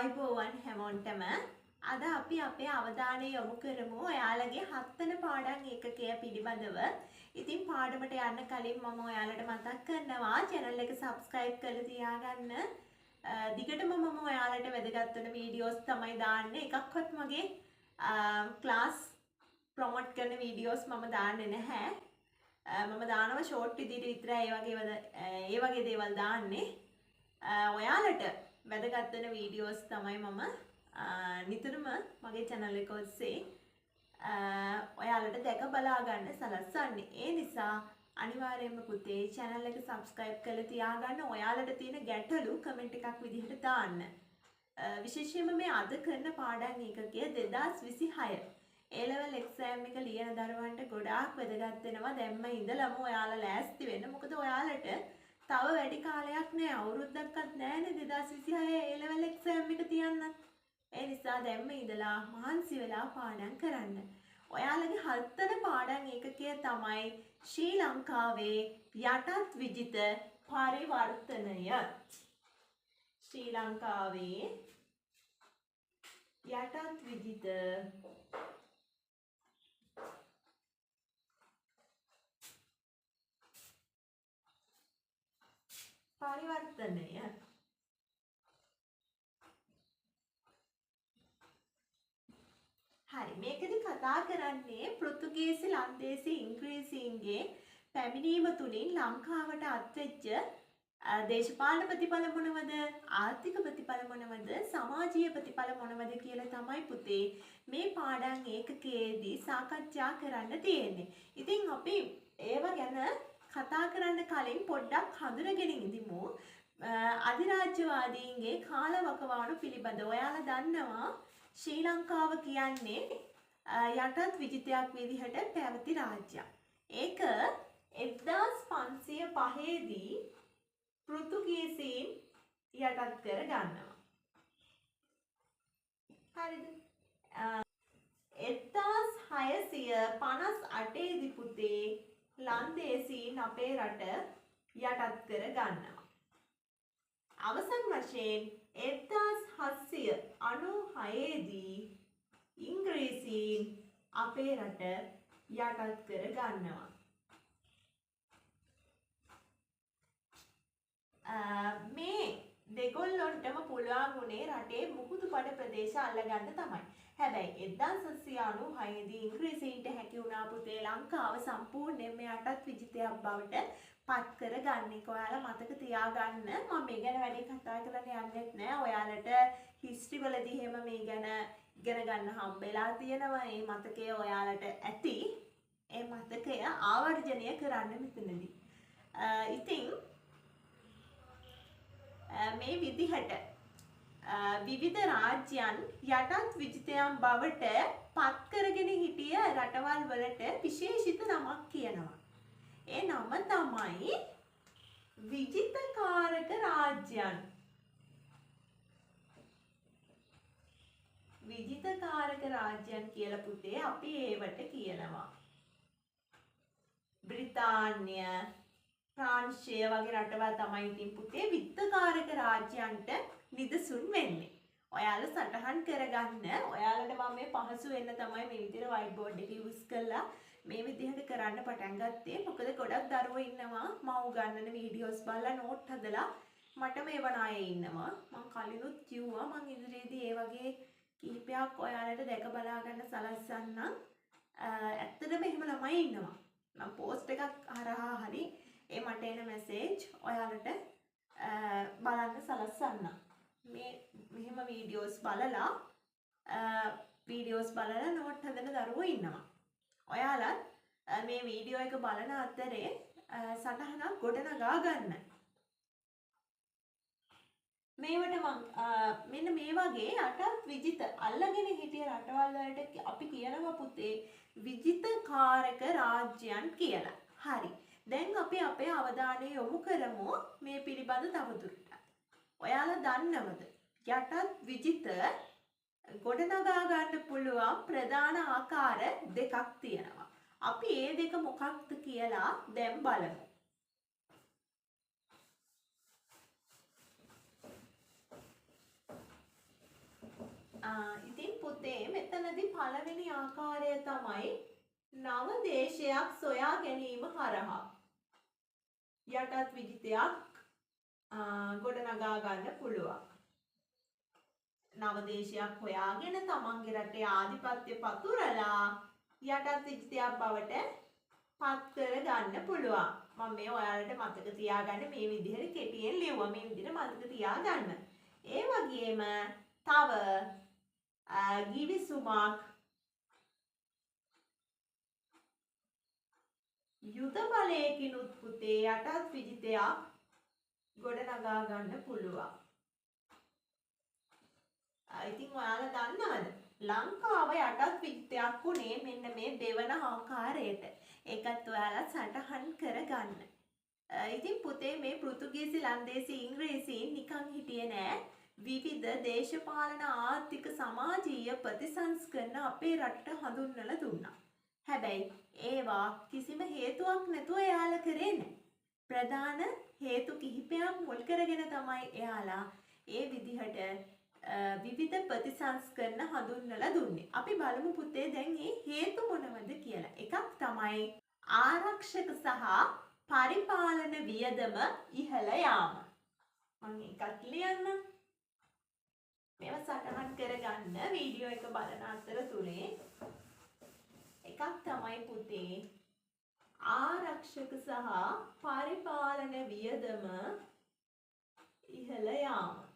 ආයුබෝවන් හැමෝටම අද අපි අපේ අවධානය යොමු කරමු ඔයාලගේ හත්වන පාඩම් ඒකකය පිළිබඳව. ඉතින් පාඩමට යන්න කලින් මම ඔයාලට මතක් කරනවා channel එක subscribe කරලා තියාගන්න. දිගටම මම ඔයාලට වැදගත් වෙන වීඩියෝස් තමයි දාන්නේ. එකක්වත් මගේ ක්ලාස් ප්‍රොමෝට් කරන වීඩියෝස් මම දාන්නේ නැහැ. මම දානවා ෂෝට් විදිහට විතරයි ඒ වගේ දේවල් දාන්නේ. ඔයාලට වැදගත් වෙන වීඩියෝස් තමයි මම නිතරම මගේ channel එක ඔස්සේ ඔයාලට දැක බලා ගන්න සලස්වන්නේ. ඒ නිසා අනිවාර්යයෙන්ම පුතේ channel එක subscribe කරලා තියාගන්න. ඔයාලට තියෙන ගැටලු කමෙන්ට් එකක් විදිහට දාන්න. විශේෂයෙන්ම මේ අද කරන පාඩම් ඒකකය 2026 A level exam එක ලියන දරුවන්ට ගොඩාක් වැදගත් වෙනවා. දැන්ම ඉඳලම ඔයාලා ලෑස්ති වෙන්න. මොකද ඔයාලට තව වැඩි කාලයක් නෑ, අවුරුද්දක්වත් නෑනේ 2026 A level exam එක තියන්න. ඒ නිසා දැන්ම ඉඳලා මහන්සි වෙලා පාඩම් කරන්න. ඔයාලගේ හත්වන පාඩම් ඒකකය තමයි ශ්‍රී ලංකාවේ යටත් විජිත පරිවර්තනය. ශ්‍රී ලංකාවේ යටත් විජිත පරිවර්තනය. හරි, මේකෙදි කතා කරන්නේ පෘතුගීසි, ලන්දේසි, ඉංග්‍රීසීන්ගේ පැමිණීම තුලින් ලංකාවට අත්වෙච්ච දේශපාලන ප්‍රතිඵල මොනවද, ආර්ථික ප්‍රතිඵල මොනවද, සමාජීය ප්‍රතිඵල මොනවද කියලා තමයි පුතේ මේ පාඩම් ඒකකයේදී සාකච්ඡා කරන්න තියෙන්නේ. ඉතින් අපි ඒව ගැන කතා කරන්න කලින් පොඩ්ඩක් හඳුනගෙන ඉඳිමු අධිරාජ්‍යවාදීන්ගේ කාලවකවානු පිළිබඳ. ඔයාලා දන්නවා ශ්‍රී ලංකාව කියන්නේ යටත් විජිතයක් විදිහට පැවති රාජ්‍යයක්. ඒක 1505 දී පෘතුගීසීන් යටත් කර ගන්නවා. හරිද? 1658 දී පුතේ ලන්දේසීන් අපේ රට යටත් කර ගන්නවා. අවසන් වශයෙන් 1796 දී ඉංග්‍රීසීන් අපේ රට යටත් කර ගන්නවා. මේ දෙගොල්ලොන්ටම පුළුවන් වුණේ රටේ මුහුදු බඩ ප්‍රදේශ අල්ලගන්න තමයි. හැබැයි 1796 දී ඉංග්‍රීසීන්ට හැකි වුණා පුතේ ලංකාව සම්පූර්ණයෙන්ම යටත් විජිතයක් බවට පත් කරගන්න. ඒක ඔයාලා මතක තියාගන්න. මම මේ ගැන වැඩි කතා කරන්න යන්නෙත් නෑ. ඔයාලට හිස්ටරි වලදී එහෙම මේ ගැන ඉගෙන ගන්න හම්බෙලා තියෙනවා. මේ මතකය ඔයාලට ඇති. ඒ මතකය ආවර්ජනය කරන්න මෙතනදී. ඉතින් මේ විදිහට විවිධ රාජ්‍යයන් යටත් විජිතයන් බවට පත් කරගෙන හිටිය රටවල් වලට විශේෂිත නමක් කියනවා. ඒ නම තමයි විජිතකාරක රාජ්‍යයන්. විජිතකාරක රාජ්‍යයන් කියලා පුතේ අපි ඒවට කියනවා. බ්‍රිතාන්‍ය, ප්‍රංශය වගේ රටවල් තමයි ඉතින් පුතේ විත්තකාරක රාජ්‍යයන්ට නිදසුන් වෙන්නේ. ඔයාලා සටහන් කරගන්න. ඔයාලට මම මේ පහසු වෙන්න තමයි මේ විදිහට වයිට් බෝඩ් එක යූස් කරලා මේ විදිහට කරන්න පටන් ගත්තේ. මොකද ගොඩක් දරුවෝ ඉන්නවා මම උගන්වන වීඩියෝස් බලලා නෝට් හදලා මට මේවන අය ඉන්නවා. මං කලිනුත් කිව්වා මං ඉදිරියේදී ඒ වගේ කිහිපයක් ඔයාලට දැක බලා ගන්න සලස්වන්නම්. ඇත්තටම එහෙම ළමයි ඉන්නවා. මං පෝස්ට් එකක් හරහා හරි ඒ මට එන මැසේජ් ඔයාලට බලන්න සලස්වන්නම්. මේ මෙහෙම වීඩියෝස් බලලා නෝට් හදන දරුවෝ ඉන්නවා. ඔයාලත් මේ වීඩියෝ එක බලන අතරේ සටහනක් ගොඩනගා ගන්න. මේවට මං මෙන්න මේ වගේ යටත් විජිත අල්ලගෙන හිටිය රටවල් වලට අපි කියනවා පුතේ විජිතකාරක රාජ්‍යයන් කියලා. හරි. දැන් අපි අපේ අවධානය යොමු කරමු මේ පිළිබඳ තවදුරටත්. ඔයාලා දන්නවද යටත් විජිත ගොඩනගා ගන්න පුළුවන් ප්‍රධාන ආකාර දෙකක් තියෙනවා. අපි ඒ දෙක මොකක්ද කියලා දැන් බලමු. පුතේ මෙතනදී පළවෙනි ආකාරය තමයි නව දේශයක් සොයා ගැනීම හරහා යටත් විජිතයක් ගොඩනගා ගන්න පුළුවන්. නව දේශයක් හොයාගෙන තමන්ගේ රටේ ආධිපත්‍ය පතුරලා යටත් විජිතයක් බවට පත් කර ගන්න පුළුවන්. මම මේ ඔයාලට මතක තියාගන්න මේ විදිහට කෙටියෙන් ලිව්වා. මේ විදිහට මතක තියාගන්න. ඒ වගේම තව ගිවිසුමක් යුද බලයකිනුත් පුතේ යටත් විජිතයක් ගොඩනගා ගන්න පුළුවන්. ඉතින් ඔයාලා දන්නවද ලංකාව යටත් විජිතයක් වුණේ මෙන්න මේ දෙවන ආකාරයට. ඒකත් ඔයාලා සටහන් කරගන්න. ඉතින් පුතේ මේ පෘතුගීසි ලන්දේසි ඉංග්‍රීසීන් නිකන් හිටියේ නෑ. විවිධ දේශපාලන ආර්ථික සමාජීය ප්‍රතිසංස්කරණ අපේ රටට හඳුන්වලා දුන්නා. හැබැයි ඒවා කිසිම හේතුවක් නැතුව එයාලා කරේ නෑ. ප්‍රධාන හේතු කිහිපයක් මුල් කරගෙන තමයි එයාලා ඒ විදිහට විවිධ ප්‍රතිසංස්කරණ හඳුන්වලා දුන්නේ. අපි බලමු පුතේ දැන් මේ හේතු මොනවද කියලා. එකක් තමයි ආරක්ෂක සහ පරිපාලන වියදම ඉහළ යාම. මම ඒකත් ලියන්නම්. මේවා සටහන් කරගන්න වීඩියෝ එක බලන අතරතුරේ. එකක් තමයි පුතේ ආරක්ෂක සහ පරිපාලන වියදම ඉහළ යාම.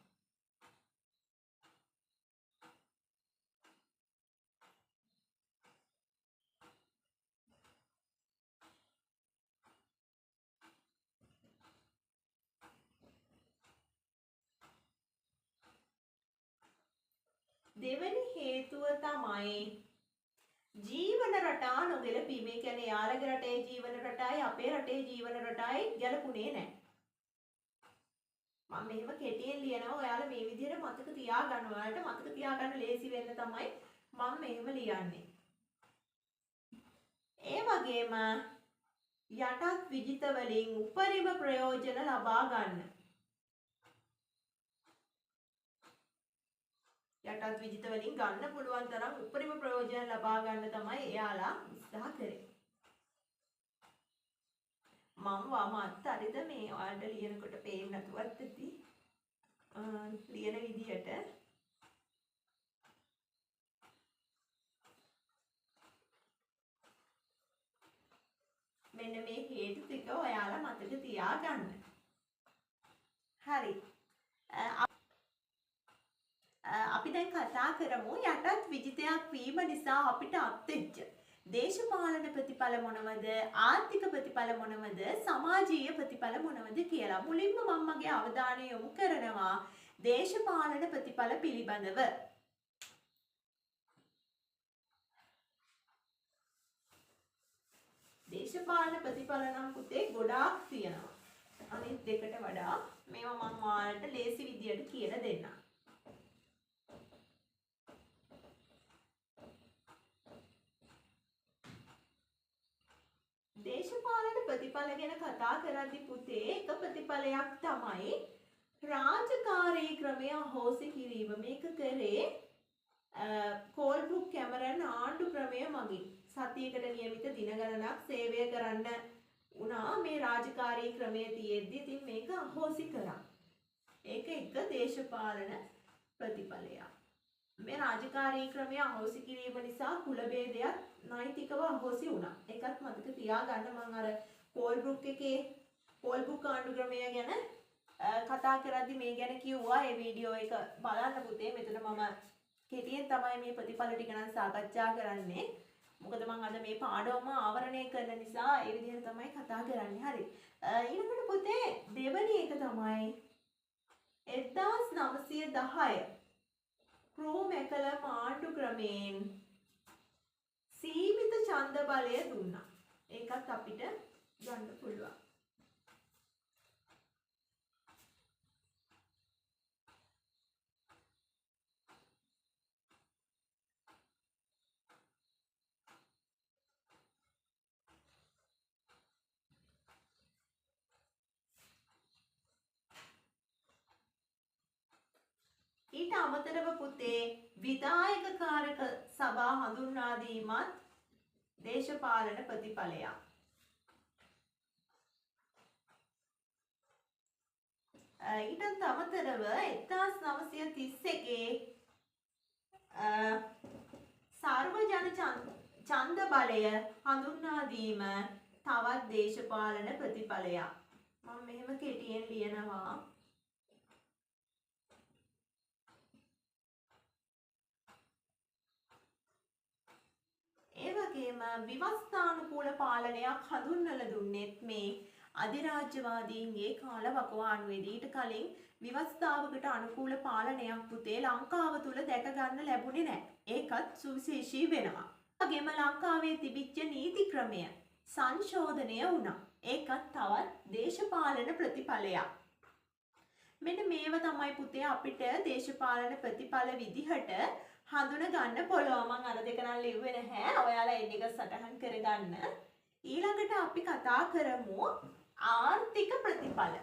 දෙවැනි හේතුව තමයි ජීවන රටා නොගැලපීම. ඒ කියන්නේ යාළගේ රටේ ජීවන රටායි අපේ රටේ ජීවන රටායි ගැලපුණේ නැහැ. මම මෙහෙම කෙටියෙන් ලියනවා. ඔයාලා මේ විදිහට මතක තියාගන්න. ඔයාලට මතක තියාගන්න ලේසි වෙන්න තමයි මම මෙහෙම ලියන්නේ. ඒ වගේම යටත් විජිත වලින් උපරිම ප්‍රයෝජන ලබා ගන්න. යටත් විජිත වලින් ගන්න පුළුවන් තරම් උපරිම ප්‍රයෝජන ලබා ගන්න තමයි එයාලා උත්සාහ කරේ. මම වම අත් හරිද මේ ඔයාලට ලියනකොට පේන්නේ නැතුවත් ඇති. ලියන විදිහට මෙන්න මේ හේතු ටික ඔයාලා මතක තියාගන්න. හරි. අපි දැන් කතා කරමු යටත් විජිතයක් වීම නිසා අපිට අත්වෙච්ච දේශපාලන ප්‍රතිඵල මොනවද, ආර්ථික ප්‍රතිඵල මොනවද, සමාජීය ප්‍රතිඵල මොනවද කියලා. මුලින්ම මම මගේ අවධානය යොමු කරනවා දේශපාලන ප්‍රතිඵල පිළිබඳව. දේශපාලන ප්‍රතිඵල නම් පුතේ ගොඩාක් තියෙනවා. අනිත් දෙකට වඩා මේවා මම ඔයාලට ලේසි විදියට කියලා දෙන්නම්. දේශපාලන ප්‍රතිඵල ගැන කතා කරද්දි පුතේ එක ප්‍රතිඵලයක් තමයි රාජකාරී ක්‍රමය අහෝසි කිරීම. මේක කරේ කෝල්බ්‍රුක් කැමරන් ආණ්ඩු ක්‍රමය මගින්. සතියකට නියමිත දින ගණනක් සේවය කරන්න වුණා මේ රාජකාරී ක්‍රමය තියෙද්දි. ඉතින් මේක අහෝසි කරා. ඒක එක දේශපාලන ප්‍රතිඵලයක්. මේ රාජකාරී ක්‍රමය අහෝසි කිරීම නිසා කුල භේදයක් නෛතිකව අහෝසි වුණා. ඒකත් මතක තියාගන්න. මම අර කෝල්බ්‍රුක් එකේ කෝල්බ්‍රුක් ආණ්ඩු ක්‍රමය ගැන කතා කරද්දි මේ ගැන කිව්වා. ඒ වීඩියෝ එක බලන්න පුතේ. මෙතන මම කෙටියෙන් තමයි මේ ප්‍රතිඵල ටික නම් සාකච්ඡා කරන්නේ. මොකද මම අද මේ පාඩම ආවරණය කරන නිසා ඒ විදිහට තමයි කතා කරන්නේ. හරි. ඊළඟට පුතේ දෙවෙනි එක තමයි 1910 ක්‍රෝ මැකලම් ආණ්ඩු ක්‍රමයෙන් සීමිත ඡන්ද බලය දුන්නා. ඒකත් අපිට ගන්න පුළුවන්. ඊට අමතරව පුතේ විධායක කාරක සභා හඳුන්වා දීමත් දේශපාලන ප්‍රතිඵලයක්. ඊටත් අමතරව 1931 සර්වජන ඡන්ද බලය හඳුන්වා දීම තවත් දේශපාලන ප්‍රතිඵලයක්. මම මෙහෙම කෙටියෙන් ලියනවා. ඒ වගේම ව්‍යවස්ථානුකූල පාලනයක් හඳුන්වලා දුන්නෙත් මේ අධිරාජ්‍යවාදීන්ගේ කාල වකවානුවේදී. ඊට කලින් ව්‍යවස්ථාවකට අනුකූල පාලනයක් පුතේ ලංකාව තුල දැක ගන්න ලැබුණේ නැහැ. ඒකත් සුවිශේෂී වෙනවා. ඒ වගේම ලංකාවේ තිබිච්ච නීති ක්‍රමය සංශෝධනය වුණා. ඒකත් තවත් දේශපාලන ප්‍රතිඵලයක්. මෙන්න මේව තමයි පුතේ අපිට දේශපාලන ප්‍රතිඵල විදිහට හඳුන ගන්න පුළුවන්. මං අර දෙක නම් ලිව්වේ නැහැ. ඔයාලා ඒ දෙක සටහන් කරගන්න. ඊළඟට අපි කතා කරමු ආර්ථික ප්‍රතිඵල.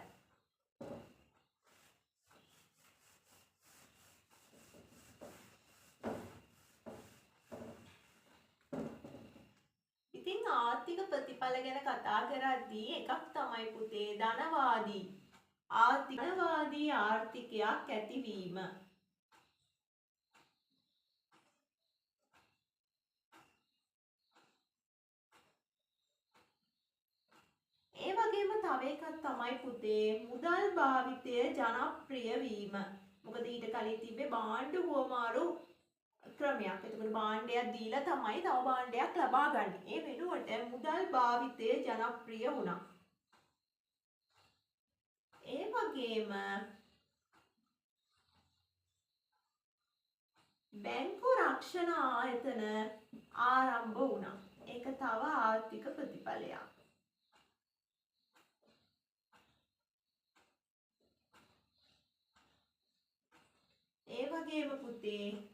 ඉතින් ආර්ථික ප්‍රතිඵල ගැන කතා කරද්දී එකක් තමයි පුතේ ධනවාදී ධනවාදී ආර්ථිකයක් ඇතිවීම. ඒ වගේම තව එකක් තමයි පුතේ මුදල් භාවිතය ජනප්‍රිය වීම. මොකද ඊට කලින් තිබ්බේ භාණ්ඩ හුවමාරු ක්‍රමයක්. එතකොට භාණ්ඩයක් දීලා තමයි තව භාණ්ඩයක් ලබා ගන්න. ඒ වෙනුවට මුදල් භාවිතය ජනප්‍රිය වුණා. ඒ වගේම බැංකු රක්ෂණ ආයතන ආරම්භ වුණා. ඒක තව ආර්ථික ප්‍රතිඵලයක්. ඒ වගේම පුතේ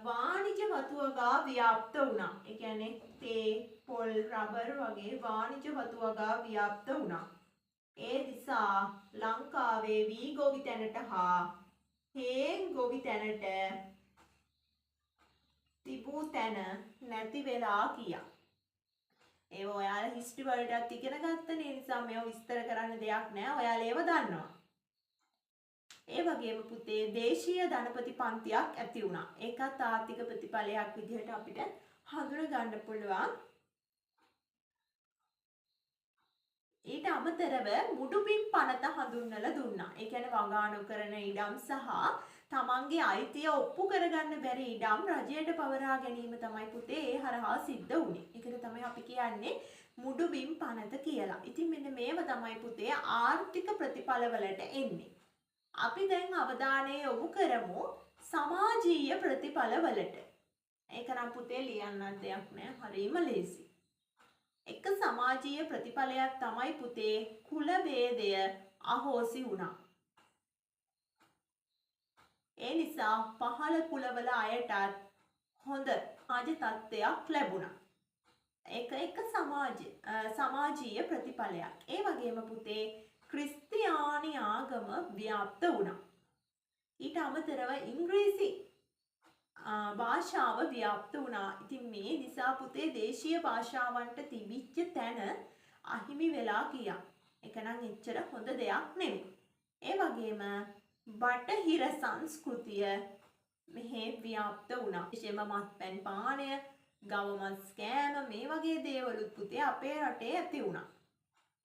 වාණිජ වතු වගා ව්‍යාප්ත වුණා. ඒ කියන්නේ තේ, පොල්, රබර් වගේ වාණිජ වතු වගා ව්‍යාප්ත වුණා. ඒ නිසා ලංකාවේ වී ගොවිතැනට හා හේන් ගොවිතැනට තිබූ තැන නැති වෙලා ගියා. ඒව ඔයාලා හිස්ටරි වලටත් ඉගෙන ගත්තනේ. ඒ නිසා මේව විස්තර කරන්න දෙයක් නෑ. ඔයාලා ඒව දන්නවා. ඒ වගේම පුතේ දේශීය ධනපති පන්තියක් ඇති වුණා. ඒකත් ආර්ථික ප්‍රතිඵලයක් විදිහට අපිට හඳුන ගන්න පුළුවන්. ඊට අමතරව මුඩුබිම් පනත හඳුන්වලා දුන්නා. ඒ කියන්නේ වගා නොකරන ඉඩම් සහ තමන්ගේ අයිතිය ඔප්පු කරගන්න බැරි ඉඩම් රජයට පවරා ගැනීම තමයි පුතේ ඒ හරහා සිද්ධ වුණේ. ඒකට තමයි අපි කියන්නේ මුඩුබිම් පනත කියලා. ඉතින් මෙන්න මේව තමයි පුතේ ආර්ථික ප්‍රතිඵලවලට එන්නේ. අපි දැන් අවධානය යොමු කරමු සමාජීය ප්‍රතිඵලවලට. ඒක නම් පුතේ ලියන්නත් දෙයක් නෑ, හරිම ලේසි. එක සමාජීය ප්‍රතිඵලයක් තමයි පුතේ කුල භේදය අහෝසි වුණා. ඒ නිසා පහළ කුලවල අයටත් හොඳ සමාජ තත්ත්වයක් ලැබුණා. ඒක එක සමාජීය ප්‍රතිඵලයක්. ඒ වගේම පුතේ ක්‍රිස්තියානි ආගම ව්‍යාප්ත වුණා. ඊට අමතරව ඉංග්‍රීසි භාෂාව ව්‍යාප්ත වුණා. ඉතින් මේ නිසා පුතේ දේශීය භාෂාවන්ට තිබිච්ච තැන අහිමි වෙලා ගියා. ඒක නම් එච්චර හොඳ දෙයක් නෙමෙයි. ඒ වගේම බටහිර සංස්කෘතිය මෙහි ව්‍යාප්ත වුණා. විශේෂයෙන්ම මත්පැන් පානය, ගව මස් කෑම මේ වගේ දේවලුත් පුතේ අපේ රටේ ඇති වුණා.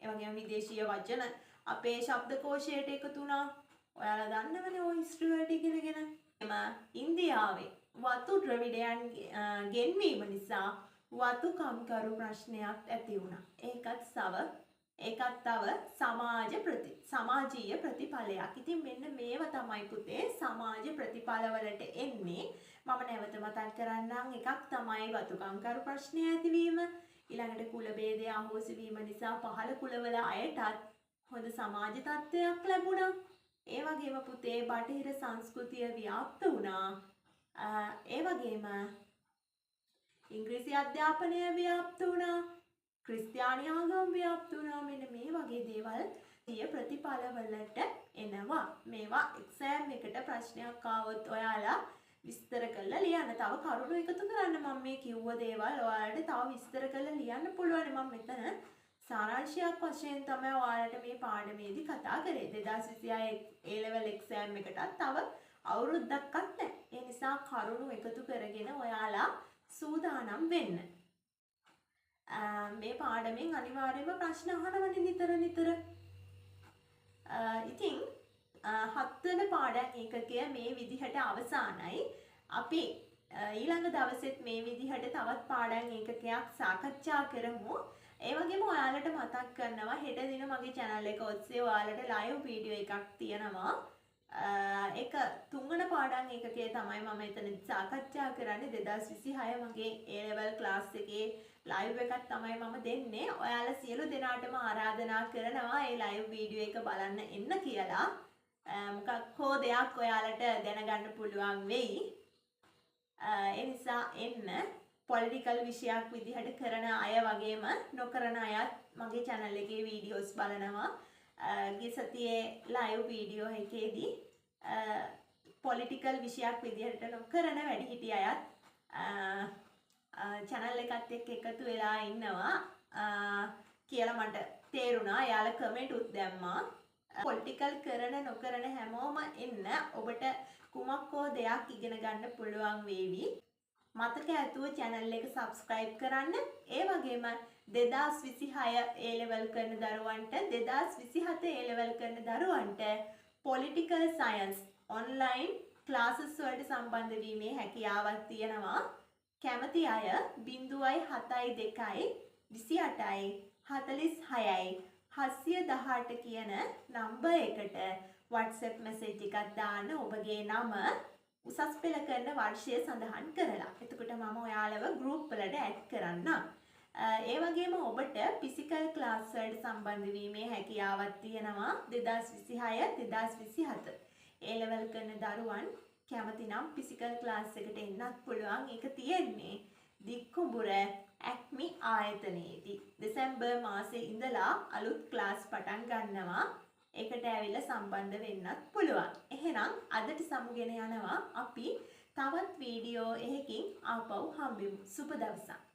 ඒ වගේම විදේශීය වචන අපේ ශබ්දකෝෂයට එකතු වුණා. ඔයාලා දන්නවනේ ඔය හිස්ටරි වලට ඉගෙනගෙන. එම ඉන්දියාවේ වතු ද්‍රවිඩයන් ගෙන්වීම නිසා වතු කම්කරු ප්‍රශ්නයක් ඇති වුණා. ඒකත් තව සමාජීය ප්‍රතිඵලයක්. ඉතින් මෙන්න මේව තමයි පුතේ සමාජ ප්‍රතිඵලවලට එන්නේ. මම නැවත මතක් කරන්නම්. එකක් තමයි වතු කම්කරු ප්‍රශ්නය ඇතිවීම. ඊළඟට කුල භේදය අහෝසි වීම නිසා පහළ කුලවල අයටත් හොඳ සමාජ තත්ත්වයක් ලැබුණා. ඒ වගේම පුතේ බටහිර සංස්කෘතිය ව්‍යාප්ත වුණා. ඒ වගේම ඉංග්‍රීසි අධ්‍යාපනය ව්‍යාප්ත වුණා. ක්‍රිස්තියානි ආගම ව්‍යාප්ත වුණා. මෙන්න මේ වගේ දේවල් ප්‍රතිඵලවලට එනවා. මේවා එක්සෑම් එකට ප්‍රශ්නයක් ආවොත් ඔයාලා විස්තර කරලා ලියන්න. තව කරුණු එකතු කරන්න. මම මේ කිව්ව දේවල් ඔයාලට තව විස්තර කරලා ලියන්න පුළුවන්. මම මෙතන සාරාංශයක් වශයෙන් තමයි ඔයාලට මේ පාඩමේදී කතා කරේ. 2026 A level exam එකටත් තව අවුරුද්දක්වත් නැහැ. ඒ නිසා කරුණු එකතු කරගෙන ඔයාලා සූදානම් වෙන්න. මේ පාඩමෙන් අනිවාර්යයෙන්ම ප්‍රශ්න අහනවනේ නිතර නිතර. ඉතින් හත්වන පාඩම් ඒකකය මේ විදිහට අවසానයි. අපි ඊළඟ දවසෙත් මේ විදිහට තවත් පාඩම් ඒකකයක් සාකච්ඡා කරමු. ඒ වගේම ඔයාලට මතක් කරනවා හෙට දින මගේ channel එක ඔස්සේ ඔයාලට live video එකක් තියෙනවා. ඒක තුන්වන පාඩම් ඒකකය තමයි මම එතනදි සාකච්ඡා කරන්නේ. 2026 මගේ A level class එකේ ලයිව් එකක් තමයි මම දෙන්නේ. ඔයාලා සියලු දෙනාටම ආරාධනා කරනවා ඒ ලයිව් වීඩියෝ එක බලන්න එන්න කියලා. මොකක් හෝ දෙයක් ඔයාලට දැනගන්න පුළුවන් වෙයි. ඒ නිසා එන්න. පොලිටිකල් විෂයක් විදිහට කරන අය වගේම නොකරන අයත් මගේ channel එකේ වීඩියෝස් බලනවා. ගිය සතියේ ලයිව් වීඩියෝ එකේදී පොලිටිකල් විෂයක් විදිහට නොකරන වැඩිහිටි අයත් channel එකත් එක්ක එකතු වෙලා ඉන්නවා කියලා මට තේරුණා. එයාලා කමෙන්ට් උත් දැම්මා. පොලිටිකල් කරන නොකරන හැමෝම එන්න. ඔබට කුමක් හෝ දෙයක් ඉගෙන ගන්න පුළුවන් වේවි. මතක ඇතුව channel එක subscribe කරන්න. ඒ වගේම 2026 A level කරන දරුවන්ට 2027 A level කරන දරුවන්ට political science online classes වලට සම්බන්ධ වීමේ හැකියාවක් තියෙනවා. කැමති අය 0.72 28යි 46යි 718 කියන නම්බර් එකට WhatsApp message එකක් දාන්න ඔබගේ නම උසස් පෙළ කරන වර්ෂය සඳහන් කරලා. එතකොට මම ඔයාලව ගෲප් වලට ඇඩ් කරන්නම්. ඒ වගේම ඔබට ෆිසිකල් ක්ලාස් වලට සම්බන්ධ වීමේ හැකියාවක් තියෙනවා 2026 2027 A level කරන දරුවන් කැමති නම් ෆිසිකල් ක්ලාස් එකට එන්නත් පුළුවන්. ඒක තියෙන්නේ දික්කුඹුර ඇක්මි ආයතනයේදී. දෙසැම්බර් මාසේ ඉඳලා අලුත් ක්ලාස් පටන් ගන්නවා. ඒකට ඇවිල්ලා සම්බන්ධ වෙන්නත් පුළුවන්. එහෙනම් අදට සමුගෙන යනවා. අපි තවත් වීඩියෝ එකකින් ආපහු හම්බෙමු. සුබ දවසක්.